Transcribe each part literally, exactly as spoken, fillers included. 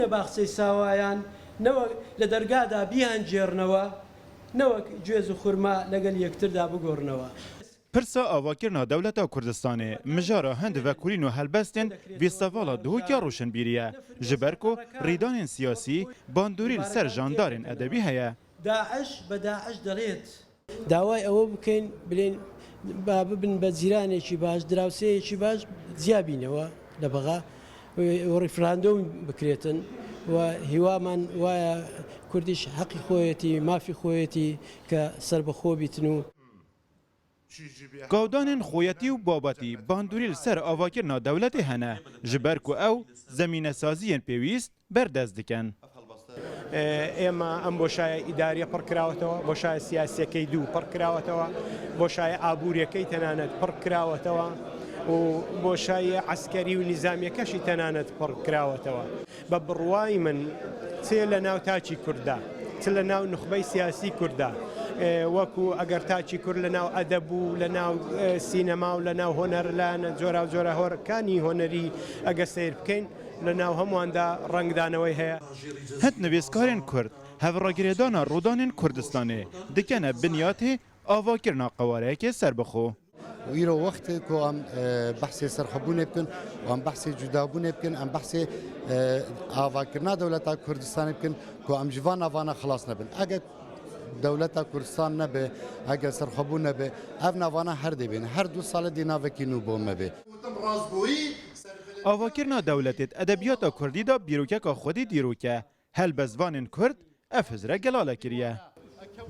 لە باخچەی ساوایان نەوەک لە دەرگادا بیانگێڕنەوە، نەوەک گوێز و خورما لەگەڵ یەکتردا بگۆڕنەوە. Pirsa avakirina dewleta Kurdistanê mijara hin vekolîn û helbestên festîvala Duhokê ya Roşenbîrî ye, ji ber ku rîdanên siyasî bandorî li ser jandarên edebî heye. داعش بە داعش دەڵێت. داوای ئەوە بکەین بلێن با ببن بە جیرانێکی باش، دراوسێیەکی باش جیا بینەوە لە بەغا و ڕیفراندۆم بکرێتن و هیوامان وایە کوردیش حەقی خۆیەتی، مافی خۆیەتی کە سەربەخۆ بیتن و Gavdanên xweyetî û babetî bandorî li ser avakirina dewletê hene, ji ber ku ew zemînesaziyên pêwîst berdest dikin. ئێمە ئەم بۆشایە ئیداریە پڕکراوەتەوە، بۆشایە سیاسیەکەی دوو پڕکراوەتەوە، بۆشایە ئابووریەکەی تەنانەت پڕکراوەتەوە و بۆشایە عەسکەری و نیزامیەکەشی تەنانەت پڕکراوەتەوە. بە بڕوای من چێ لە ناو تاکی کووردا، چ لە ناو نوخبەی سیاسی کووردا، وەکو ئەگەر تاکی کورد لە ناو ئەدەب و لە ناو سینەما و لە ناو هۆنەر لایەنە جۆرا و جۆرا هۆرەکانی هۆنەری ئەگە سەیر بکەین لە ناو هەموواندا ڕەنگدانەوەی هەیە. Hind nivîskarên Kurd hevragirêdana rûdanên Kurdistanê dikene binyatê avakirina qewareyekê serbixwe. Îro wext e ku em behsê serxwebûnê bikin û em behsê cudabûnê bikin, em behsê avakirina dewleta Kurdistanê bikin ku em ji van navana xilas nebin. Eger dewleta Kurdistan nebe, eger serxwebûn nebe, ev navana her dê bên. Her du sale dê navekî nû bo me bê. Avakirina dewletê di edebiyata kurdî de bîrokeka xwedî dîrok e. Helbestvanên kurd ev hizre gelale kiriye.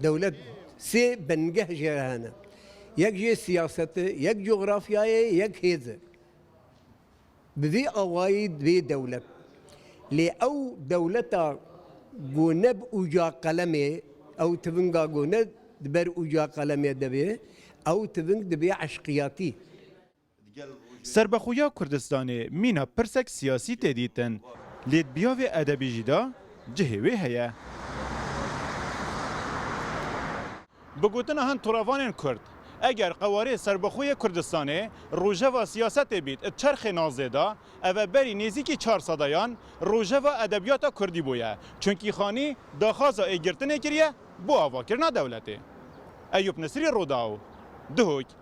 Dewlet sê bingeh jê re hene. Yek jê siyaset e, yek cografyayê, yek hêz e. Bi vî awayî divê dewlet. Lê ew dewleta ku ne bi uca qelemê, ew tivinga ku ne di ber uca qelemê de be, ew tiving dibe eşqiyatî. Serbexweya Kurdistanê mîna pirsek siyasî tê dîtin, lê di biyavê edebî jî de cihê wê heye. Bi gotina hin torevanên Kurd, eger qewarê serbexwe yê Kurdistanê rojeva siyasetê bît di çerxê nazdê de, ev e berî nêzîkî çar sedeyan rojeva edebiyata Kurdî bûye, çunkî Xanî daxwaza êgirtinê kiriye bo avakirina dewletê. Eyûp Nisrî, Rodao, Duhok.